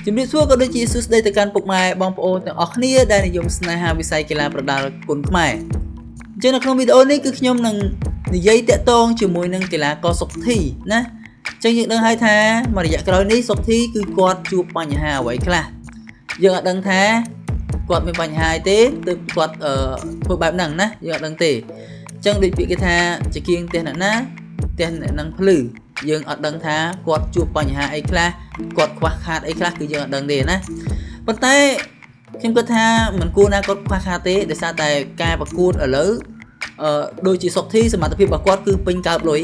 ជំរាបសួរក៏ដូចជាសួស្តីទៅកាន់ពុកម៉ែបងប្អូនទាំងអស់គ្នាដែលនិយមស្នេហាវិស័យកីឡាប្រដាល់គុនខ្មែរអញ្ចឹងនៅក្នុងវីដេអូនេះគឺខ្ញុំនឹងនិយាយតាក់ទងជាមួយនឹងកីឡាករសុកធីណាអញ្ចឹងយើងដឹងហើយថាមួយរយៈក្រោយនេះសុកធីគឺគាត់ជួបបញ្ហាអ្វីខ្លះយើងអត់ដឹងថាគាត់មានបញ្ហាអីទេទើបគាត់អឺធ្វើបែបហ្នឹងណាយើងអត់ដឹងទេអញ្ចឹងដូចពាក្យគេថាជាគៀងផ្ទះអ្នកណាផ្ទះអ្នកហ្នឹងភ្លឺយើងអត់ដឹងថាគាត់ជួបបញ្ហាអីខ្លះគាត់ខ្វះខាតអីខ្លះគឺយើងអត់ដឹងទេណាប៉ុន្តែខ្ញុំគិតថាមិនគួរណាគាត់ខ្វះខាតទេដោយសារតែការប្រកួតឥឡូវអឺដូចជាសុកធីសមត្ថភាពរបស់គាត់គឺពេញកើបលុយ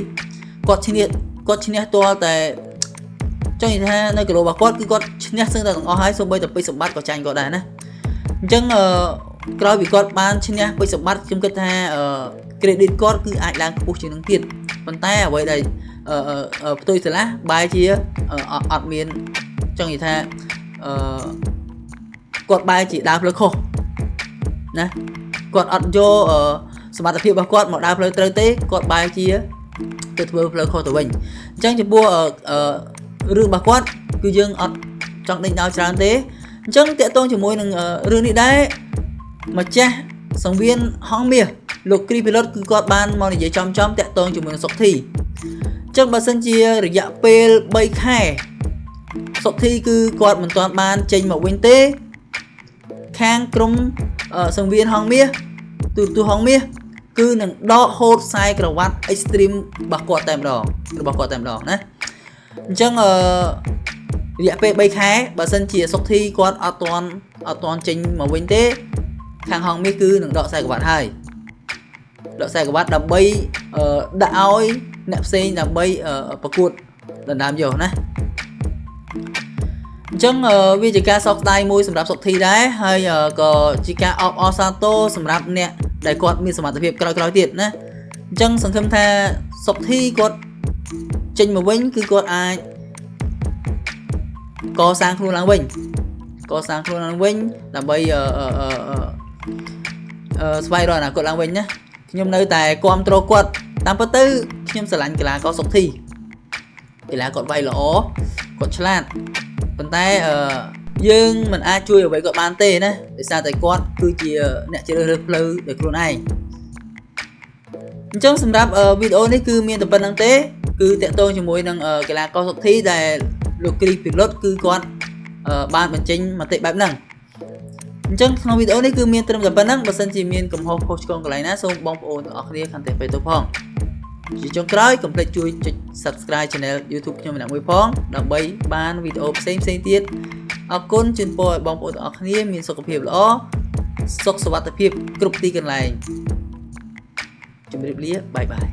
គាត់ឈ្នះគាត់ឈ្នះទាល់តែចង់និយាយថានៅគីឡូរបស់គាត់គឺគាត់ឈ្នះសឹងតែទាំងអស់ហើយសូម្បីតែពេជ្រសម្បត្តិក៏ចាញ់គាត់ដែរណាអញ្ចឹងអឺក្រោយពីគាត់បានឈ្នះពេជ្រសម្បត្តិខ្ញុំគិតថាអឺ credit គាត់គឺអាចឡើងខ្ពស់ជាងនឹងទៀតប៉ុន្តែអ្វីដែលអឺផ្ទុយស្រឡះបែរជាអត់មានចង់និយាយថាអឺគាត់បែរជាដើរផ្លូវខុសណាគាត់អត់យកសមត្ថភាពរបស់គាត់មកដើរផ្លូវត្រូវទេគាត់បែរជាទៅធ្វើផ្លូវខុសទៅវិញអញ្ចឹងចំពោះរឿងរបស់គាត់គឺយើងអត់ចង់ដេញដោលច្រើនទេអញ្ចឹងតាក់ទងជាមួយនឹងរឿងនេះដែរម្ចាស់សង្វៀនហងមាសលោកគ្រីពីលុតគឺគាត់បានមកនិយាយចំចំតាក់ទងជាមួយនឹងសុកធីអញ្ចឹងបើសិនជារយៈពេល3ខែសុកធីគឺគាត់មិនទាន់បានចេញមកវិញទេខាងក្រុមសង្វៀនហងមាសទូរទស្សន៍ហងមាសគឺនឹងដកហូតខ្សែក្រវ៉ាត់ Extreme របស់គាត់តែម្ដងរបស់គាត់តែម្ដងណាអញ្ចឹងអឺរយៈពេល3ខែបើសិនជាសុកធីគាត់អត់ទាន់អត់ទាន់ចេញមកវិញទេខាងហងមាសគឺនឹងដកខ្សែក្រវ៉ាត់ហើយដកខ្សែក្រវ៉ាត់ដើម្បីដាក់ឲ្យអ្នកផ្សេងដើម្បីប្រកួតដណ្ដើមយកណាអញ្ចឹងវាជាការសោកស្ដាយមួយសម្រាប់សុកធីដែរហើយក៏ជាការអបអរសាទរសម្រាប់អ្នកដែលគាត់មានសមត្ថភាពក្រោយៗទៀតណាអញ្ចឹងសង្ឃឹមថាសុកធីគាត់ចេញមកវិញគឺគាត់អាចកសាងខ្លួនឡើងវិញកសាងខ្លួនឡើងវិញដើម្បីអឺអឺស្វែងរកអនាគតឡើងវិញណាខ្ញុំនៅតែគ្រប់គ្រងគាត់តាមពិតទៅខ្ញុំស្រឡាញ់កីឡាករសុកធីកីឡាគាត់វាយល្អគាត់ឆ្លាតប៉ុន្តែអឺយើងមិនអាចជួយអ្វីគាត់បានទេណាដោយសារតែគាត់គឺជាអ្នកជ្រើសរើសផ្លូវដោយខ្លួនឯងអញ្ចឹងសម្រាប់វីដេអូនេះគឺមានតែប៉ុណ្្នឹងទេគឺតាក់ទងជាមួយនឹងកីឡាករសុកធីដែលលោកគ្រីពីលុតគឺគាត់បានបញ្ចេញមតិបែបហ្នឹងអញ្ចឹងក្នុងវីដេអូនេះគឺមានត្រឹមតែប៉ុណ្្នឹងបើសិនជាមានកំហុសខុសឆ្គងកន្លែងណាសូមបងប្អូនទាំងអស់គ្នាខន្តីពេលទៅផងជាចុងក្រោយកុំភ្លេចជួយចុច Subscribe Channel YouTube ខ្ញុំម្នាក់មួយផងដើម្បីបានវីដេអូផ្សេងផ្សេងទៀតអរគុណជូនពរឲ្យបងប្អូនទាំងអស់គ្នាមានសុខភាពល្អសុខសុវត្ថិភាពគ្រប់ទីកន្លែងជម្រាបលា bye bye.